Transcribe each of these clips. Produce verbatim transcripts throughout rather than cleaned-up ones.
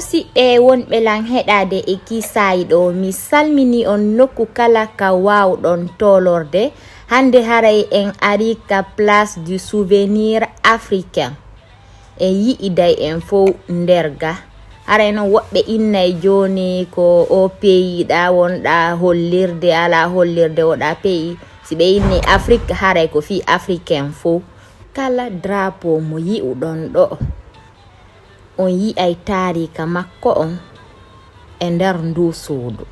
Musiɓɓe wonɓe lan heɗaade e kisaayi ɗo, mi salmini on nokku kala ka waawɗon toolorde. Hannde haray en ari ka Place du Souvenir Africain. En yi'iday en fow nder ga. Haray non woɓɓe innay jooni ko o peyi ɗa wonɗa hollirde, ala hollirde woɗa peyi. Si ɓe inni Afrik, haray ko fii Africain fow. Kala drapeau mo yi'uɗon ɗo, on yi'ay taariika makko on e nder nduu suudu.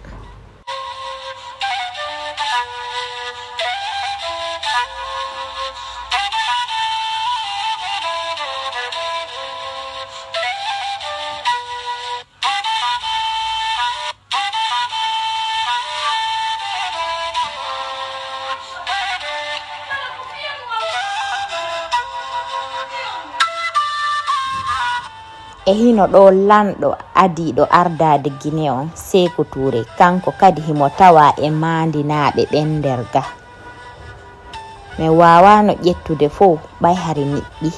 E hino ɗoo lanɗo adiiɗo ardaade Gine on, Seeku Tuure, kanko kadi himo tawaa e maandinaaɓe ɓen nder ga. Men waawaano ƴettude fow, ɓay hari niɓɓi.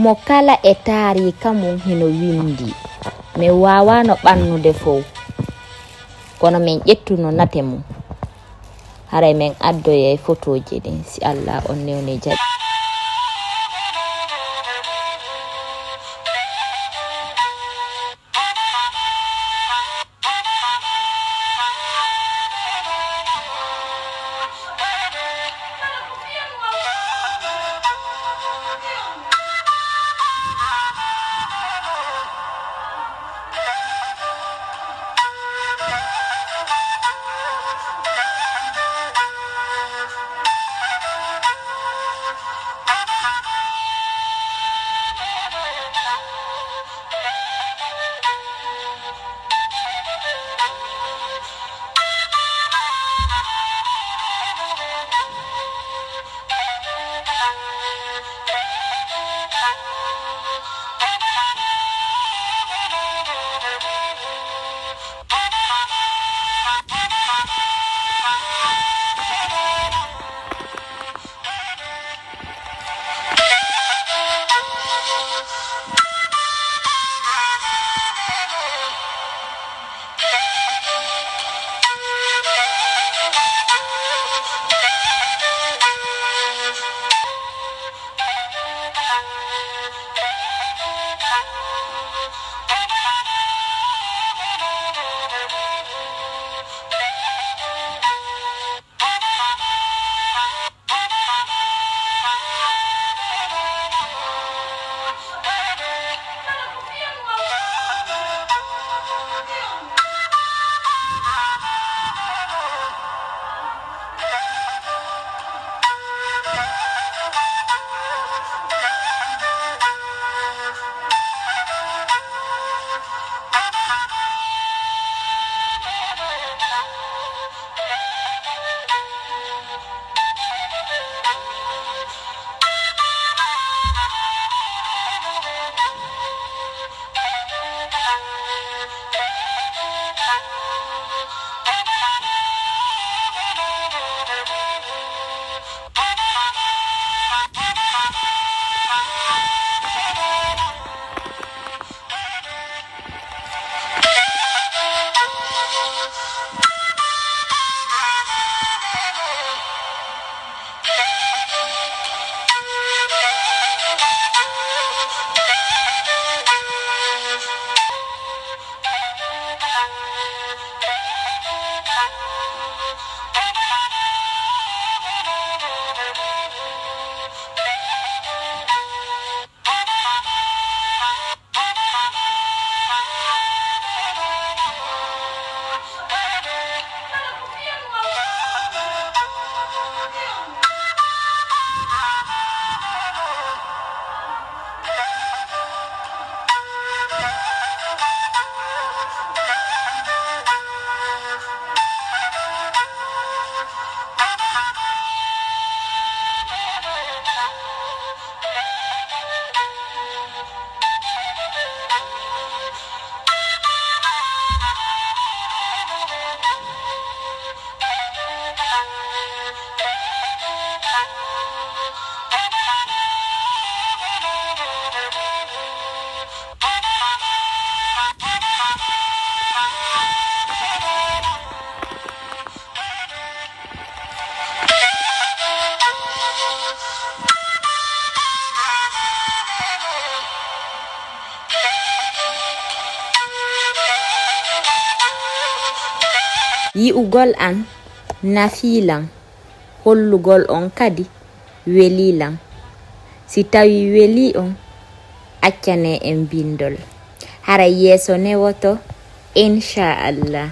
Mo kala e taariika mun hino winndi. Men waawaano ɓannude fow, kono men ƴettuno nate mun. Haray men addoyay fotooji ɗin, si Alla on newni jaɓi. Yi'ugol an nafii lan, hollugol on kadi welii lan. Si tawii welii on, accanee en bindol. Haray yeeso newoto, inshaa Allah.